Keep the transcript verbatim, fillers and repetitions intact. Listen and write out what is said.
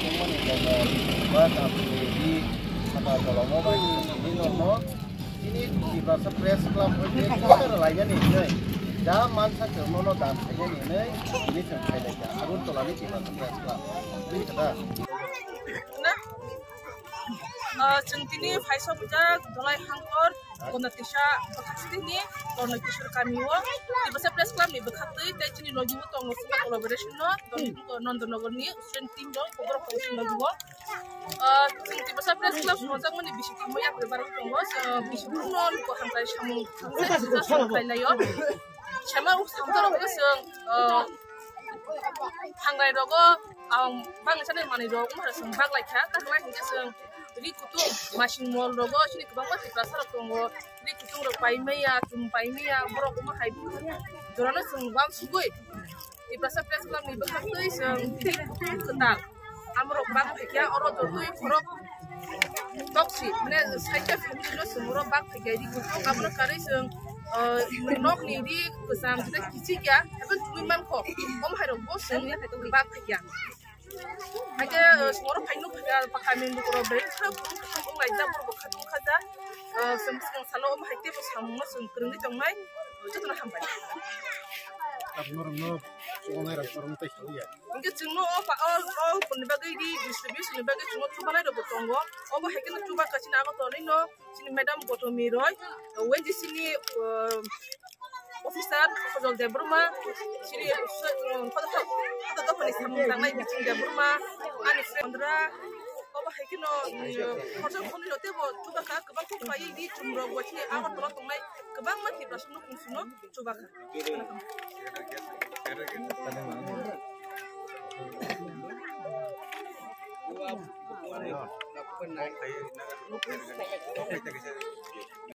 Tongmani kono ba tamni di khata kolom o bai tini nono tini Tiprasa Press Club hoite kotor lainani hinwi da mansa chwng nono dan khainani hinwi tini chwng khailai kha Agartala ni Tiprasa Press Club. Tini kha da. Na? Ah, chwng tini phaisa bujak Dholai Hangkor Gonda Tisa bwkhaktwi ni Tornoi Kishore kami o Tiprasa Press Club ni bwkhaktwi tei chini logi o tongo Sima Collaboration no Nandanagar ni student team rok borok tong sima logi o. Ah, chwng Tiprasa Press Club swngjak mani bisi tongma yapri barok tongo. Ah, bisi borok no luku hamkrai samung khailai o. Sema uk samjak rok chwng, ah, Thangrai rogo ang bangsa ni manwi rok wngkha chwng baglai kha, ta kwlai hinkhe chwng ri kutung masing mol rogo chini kwbangma Tiprasa rok tongo, ri kutung rok pai maya, chum pai maya, borok wngma hai jorano chwng uansugwi Tiprasa Press Club ni bwkhaktwi chwng ri kutung kwtal. Amorok bak phaikya, oro jotoi borok toksi, mane saita family no chwng oro bak phaikya, ri kutung abono karwi chwng, ah, nokni ri kwcham jeta kichikya, haikhe tubui mankho, omo hairok bo chwng bak phaikya. Haikhe, ah, chwng oro phaino phaikya, pakha menduk rok bai kha, bwrwi kwcham wng laijak, borok bo khatungkha jak, ah, chwng swkang salo omo hai teibo samungno chwng kwrwngwi tongnai, jotono hambai. Norokno, norokno tei sawi ya. Hingke chwngno o pa, o, o, ni bagwi di distribution ni bagwi chwngno chubanai rokbo tongo. Obo hai kheno chuba ka chini Agartala ni no, chini madam Gotomi Roy, O N G C ni, uh, officer Sojol Debbarma, chini, uh, khoto, khoto dophani samung tangnai Biching Debbarma, ani friend Chandra, obo hai kheno, uh, khorsa khonwi rok teibo chuba ka kwbang kok pai di chwng rok bo chini Agartala tongnai kwbangma Tiprasa nukung sino. Chubakha.